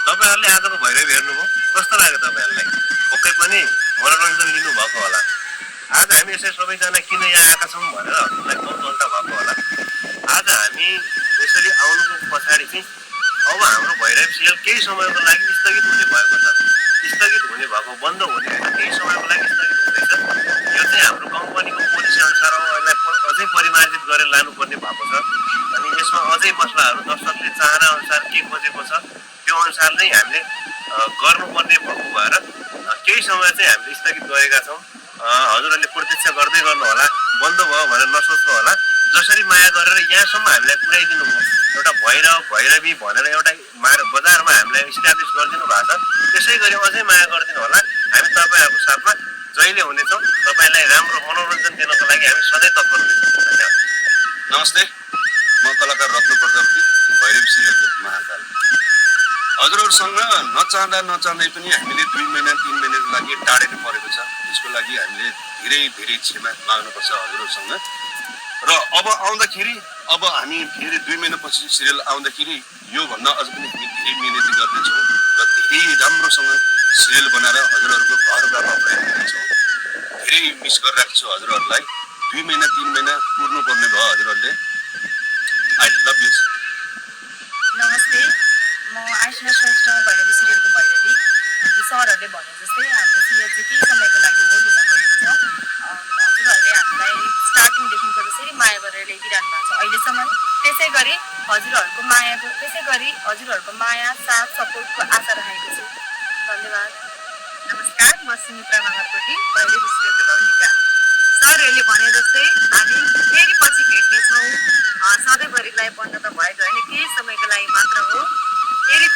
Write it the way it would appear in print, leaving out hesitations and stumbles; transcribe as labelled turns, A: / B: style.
A: तपाईहरुले आजको भैरवी हेर्नुभयो कस्तो लाग्यो तपाईहरुलाई पक्कै पनि मनोरञ्जन लिनु भएको होला आज हामी यसै सबैजना किन यहाँ आएका छौं भनेर हजुरलाई कौतूहलता भएको होला आज हामी यसरी आउनुको पछाडि चाहिँ अब हाम्रो भैरवी सिरियल केही समयको लागि स्थगित हुने भएको छ स्थगित हुने भएको बन्द हुने होइन केही समयको लागि स्थगित हुँदैछ यो चाहिँ हाम्रो कम्पनीको पोलिसी अनुसार यसलाई अझै परिमार्जित गरेर लानुपर्ने भएको छ अनि यसमा अझै मसलाहरू दर्शकले चाहना अनुसार के खोजेको छ त्यो अनुसार नै हामीले गर्नुपर्ने भएको भएर केही समय चाहिँ हामीले स्थगित गरेका छौं हजुरहरूले प्रतीक्षा गर्दै गर्नु होला बन्द भयो भनेर नसोच्नु होला जसरी माया गरेर यहाँसम्म हामीलाई पुर्याइदिनु भयो एउटा भैरव भैरवी भनेर एउटा बजारमा हामीलाई इस्टाब्लिस गरिदिनु भएको छ त्यसै गरी अझै माया गरिदिनु होला हामी तपाईहरुको साथमा जहिले हुनेछौं तपाईलाई राम्रो मनोरञ्जन दिनको लागि हामी सधैँ तत्पर हुनेछौं धन्यवाद
B: नमस्ते म कलाकार रत्न प्रजापति भैरवी सिरियलको महाकाल हजुरहरुसँग नचाहँदै पनि हामीले 2 महिना 3 महिनाको लागि टाढेर परेको छ त्यसको लागि हामीले धेरै क्षमा माग्नुपर्छ हजुरहरुसँग र अब आउँदाखेरि अब हामी फेरि 2 महिनापछि सिरियल आउँदाखेरि यो भन्दा अझ पनि हामी धेरै मेहनत गर्दैछौँ र धेरै राम्रोसँग सिरियल बनाएर हजुरहरुको घरमा पुर्याइदिन्छौँ धेरै मिस गरिरहेको छु हजुरहरुलाई 2 महिना 3 महिना पुर्नु पर्ने भयो हजुरहरुले आई लभ यु
C: नमस्ते म आइसना श्रेष्ठ भैरवी सिरियलको भैरवी सरहरूले भने जस्तै हाम्रो सिरियल चाहिँ केही समयको लागि होल्ड हुन गएको छ हजुरहरूले हामीलाई स्टार्टिङदेखिको जसरी माया गरेर ल्याइदिइरहनु भएको छ अहिलेसम्म त्यसै गरी हजुरहरूको माया साथ सपोर्टको आशा राखेको छु धन्यवाद
D: नमस्कार म सुमित्रा मगरकोटी भैरवी सिरियलको रौनिका सरहरूले भने जस्तै हामी फेरि पछि भेट्नेछौँ सधैँभरिलाई बन्द त भएको होइन केही समयको लागि मात्र हो फेरि